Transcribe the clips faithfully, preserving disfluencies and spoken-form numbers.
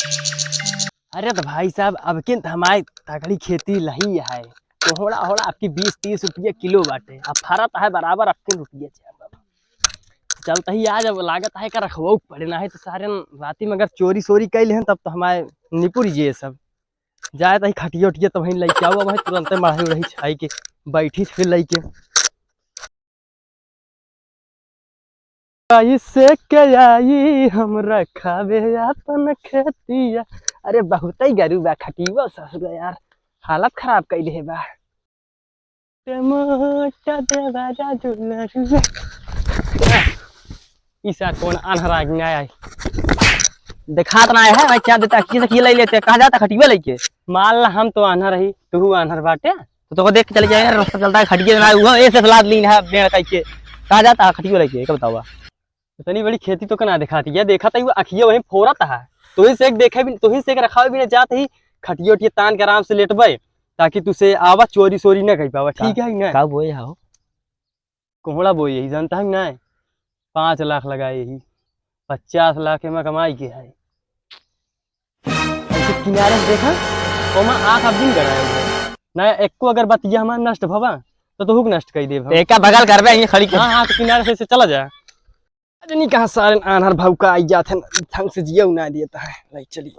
अरे तो भाई साहब, अब किन तो हमारे तगड़ी खेती लही है, तो होड़ा होड़ा आपकी बीस तीस रुपये किलो बाटे, अब फरत है बराबर, अब किन रुपये चाहे बाबा। चलता ही आज, अब लागत है का रखवाऊ पड़े ना है, तो सारे राती में अगर चोरी सोरी कर लेहन तब तो हमारे निपुर ये सब। जाए तही खटिया उठिया तब वहीं लेके आओ, वहीं तुरंते मढ़ाई उढ़ाई छाई के बैठी फिर लेके। कैसे के आई हम रखावे आपन खेतिया। अरे बहुत ही गरीब बा खटिया ससुर यार, हालत खराब कर दे बा। टमाटर देवा जा दुलरुआ। ई सार कौन आन्हर आदमी आया है? देखात ना है भाई, क्या देता, किसी से किए ले लेते, कहाँ जाता खटिया लेके? मान ला हम तो आन्हर रही, तू आन्हर बाटे, तो तोको देख के चले जाए, रास्ता चलता है, खटिया ना हुआ, ऐसे सलाद लीन है, बेड़ कह के। कहाँ जाता है खटिया लेके, एक बतावा। इतनी बड़ी खेती तो कना दिखाती है, देखा था वो अखिया वहीं फोरत है, तो इसे एक देखे भी, तो इसे एक रखावे भी ना जात ही, खटिया उठिया तान के आराम से लेटबे, ताकि तुसे आवा चोरी सोरी ना कर पावा, ठीक है ना? का बोए हो? कोहड़ा बोए ही जानता है ना, पाँच लाख लगाए ही, पचास लाख एमा कमाई के है। ऐसे किनारे से देखा, ओमा आँख अब दिन गड़ाए हुए। ना एको अगर बतिया हमार नष्ट भवा, तो तोहूक नष्ट कर देब हम। एका बगल करबे, यहीं खड़ी कर। हाँ, हाँ, तो किनारे से, से चला जा। अरे नहीं कहाँ सारे आन्हर भाऊ का आई जात है, ढंग से जिया ना देता है। ले चली।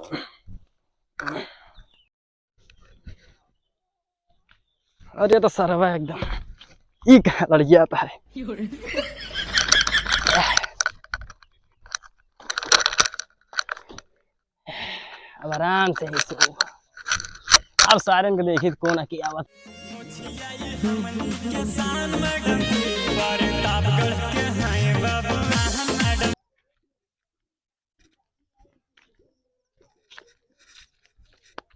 अरे तो सरवा एकदम, ई कहाँ लड़िया आता है? अब आराम से ही सो। अब सारन को देखी कौन आके आवत।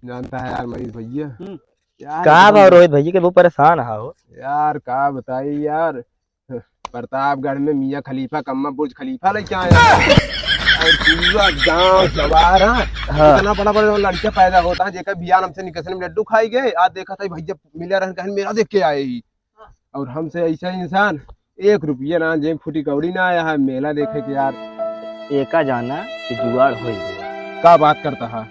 जानता है यार मनीष भैया, हम्म। यार का एकदम भाव रोहित भैया के वो परेशान है हो? यार का बताई यार, प्रतापगढ़ में मियाँ खलीफा कम्मा बुर्ज खलीफा लेके आया है। और पूरा गांव जवार है। हाँ। इतना बड़ा बड़ा लड़का पैदा होता है, जेकर बियान हमसे निकसन में लड्डू खाई गए, आज देखा था भैया मिला रहन, कहन मेला देख के आए ही। और हमसे ऐसा इंसान एक रुपया ना जेब फूटी कौड़ी ना आया है मेला देखे के यार। एका जाना कि जुगाड़ होई गया। का बात करता है? हाँ,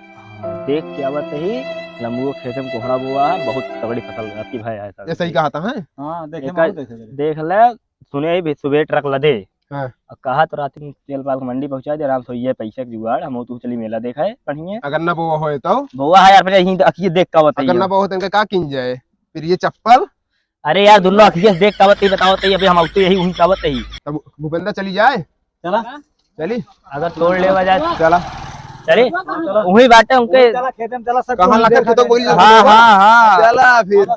देख के आवत ही लंबुओ खेत में कोहड़ा बोआ है, बहुत तगड़ी फसल रहती भाई है सर। ये सही कहा था, हैं? हाँ, देखे एका मालूम देखे, देखे। देख ले, सुने ही भी सुबह ट्रक लदे। हाँ। और कहा तो रात में तेल पाल के मंडी पहुंचा दे, आराम से ये पैसे के जुगाड़, हम तू चली मेला देखा है, बढ़िया। अगर ना बोआ होए तो? बोआ है यार, पहले यहीं अखिए देख का बताइए। अगर ना बोआ होए तो इनका का किन जाए? फिर ये चप्पल? अरे यार, दोनों अखिए से देख का बताइए, बताओ तो अभी हम आउते यही वहीं का बताइए। तब भूपेंद्र चली जाए? चला। चली? अगर तोड़ लेवा जाए। चला। चली? वही बाटे उनके। चला, खेते में चला, सब कहाँ लखन खेतों बोली? हाँ, हाँ, हाँ। चला फिर।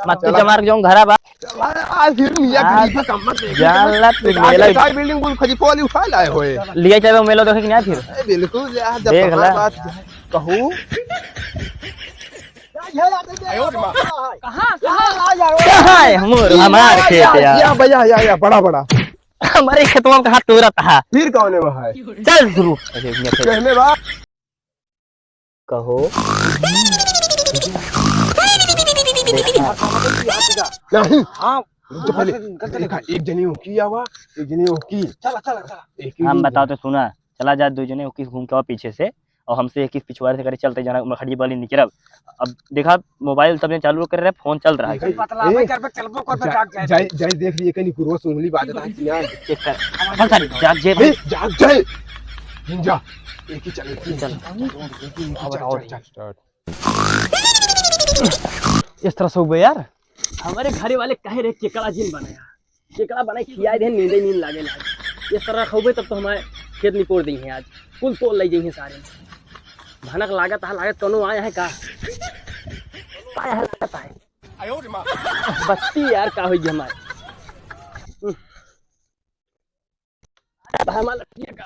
मत चला। चमार के जो घरा बा। चला, आज फिर मियाँ हाँ। खलीफा का मत देखी। जान ला तू आज मेला एक बिल्डिंग बुल खलीफा वाली उठा लाए होए। लिया जाए मेला देखे कि नहीं फिर? ए, बिल्कुल यार, जब देख ला। बात कहूँ। कहाँ, कहाँ? कहाँ है? हमर, हमार खेत यार। या, या, या, या, बड़ा, बड़ा। हमारे खेतवा में कहाँ तोरत है? फिर कौन है वहाँ है? चल शुरू। अरे, ये खेत। कहने बा। कहो। नहीं। हाँ, रुक तो पहले। निकल, चल, देखा, निकल। एक जनी ओकी आवा, एक जनी ओकी। चला, चला, चला। एक ही हम दिन बताओ जा। तो सुना, चला जा दो जने ओकी घूम के आओ पीछे से, और हमसे एक ही पिछवाड़े से करे चलते जाना, मखड़ी वाली निकरब। अब देखा, मोबाइल तब चालू कर रहे, फोन चल रहा है। देखा, पतला ए, हमें कर पे चलबो कर पे जा-, जाग जाए। जाए, जाए देख लिए, कहीं कुरवा से उंगली बाजत है कि ना? चेक कर। कौन सा जाग जे भाई? ए, जाग जाए। जा, एक ही चल, एक ही चल। चल, चल, चल। इस तरह से हो गया यार। हमारे घरे वाले कहे रहे केकड़ा जिन बनाया, केकड़ा बनाए खियाए दे, नींदे नींद लागे लागे। इस तरह रखोगे तब तो हमारे खेत निपोर दी हैं आज, कुल तोड़ ले जाइए सारे। भनक लागत है, लागत कौनो आया है का? आया है, लागत है। बत्ती यार का होई हमारे। अरे भाई, हमारा लड़किया का।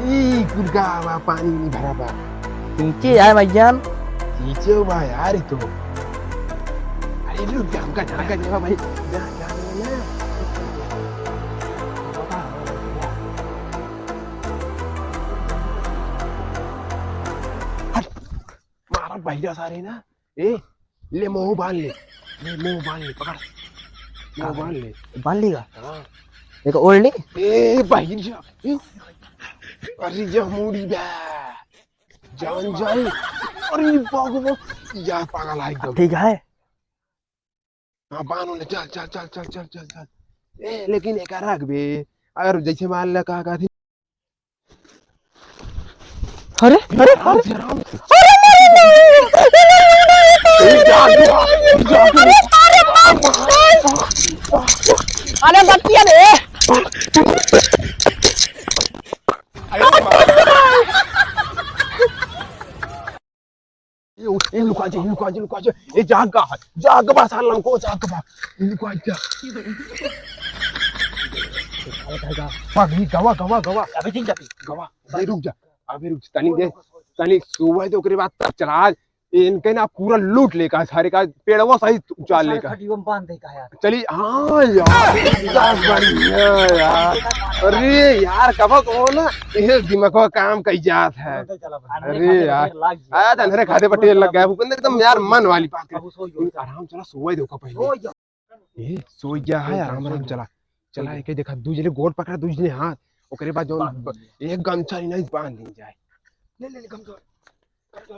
ई कुल का बा, पानी नहीं भरा बा। नीचे आए भैया। नीचे बा यार, ई तो। अरे रुक जा, हमका जाना का जगह भाई। जा, जा, जा, जा। हट। मारा भैया सारे ना। ए, ले मुंह बांध ले। ले, मुंह बांध ले, पकड़। मुंह बांध ले। बांध लेगा? हाँ। एक ओढ़नी? ए, बाहिर जा। ए, अरे, जा मुड़ी बा। जान जाए। अरे, बाप रे, या पागल है एकदम। ठीक है। हाँ, बांध ले, चल, चल, चल। ए, लेकिन एक रख बे। अगर जैसे मान ले, का, का थी? अरे, अरे, आराम से, आराम से। अरे, मारे, मारे। ए, जा, जा, जा। अरे, मारे, मारे। अरे, बतिया रे। अरे, मारे। ए, उ-, ए, लुका जा, लुका जा, लुका जा। ए, जाग गा, जाग बा, साला, लंको, जाग बा। लुका जा। भाग, ई गवा, गवा, गवा। अबे, ठीक जाती। गवा, अबे, रुक जा। अबे, रुक, तनी दे, तनी सोवे दे, ओकरे बाद तब चला। आज इनके ना पूरा लूट लेका, सारे का पेड़वा सहित उचाल लेका। खटियो में बांध दे का यार। चली, हाँ यार, क्या बढ़िया यार। अरे यार, कब कहो ना, ये दिमाग का काम कई जात है। अरे यार, आया था अंधेरे खाते पर टेर लग गया, भूपेंद्र एकदम यार मन वाली बात है। आराम चला, सोए दो का पहले। ए, सोई गया है, आराम, आराम चला। चला, एके देखा, दू जने गोड़ पकड़ा, दू जने हाथ। ओकरे बाद जौन ब-, एक गमछा ही नहीं बांध दी जाए। ले, ले, ले, गमछा।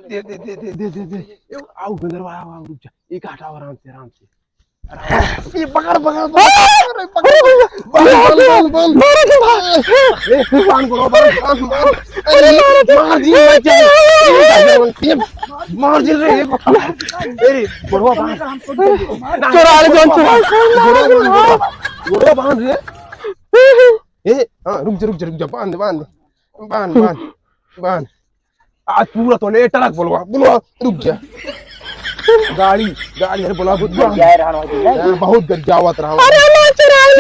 दे, दे, दे। ए, आओ, गंधर्वा, आओ, आओ, रुक जा। एक हटाओ आराम से, आराम से। आराम से। ए, पकड़, पकड़, पकड़, पकड़, पकड़। बांध, बांध, बांध, बांध। ए, बांध, बांध, बांध, बांध। अरे, मार दी, मर जाए। ए, मार दी रे। ए, बुढ़वा बांध। चोरा ले, जौन चोरा। बुढ़वा बांध, बुढ़वा। बुढ़वा बांध रे। ए, हाँ, रुक जा, रुक जा, रुक जा, बांध, बांध, बांध, बांध, बांध। आज पूरा तो ले ट्रक बुलवा, बुलवा, रुक जा। गाड़ी, गाड़ी, अरे बुलवा, बुलवा। बहुत गरियावत रहा। अरे, ना चुराई,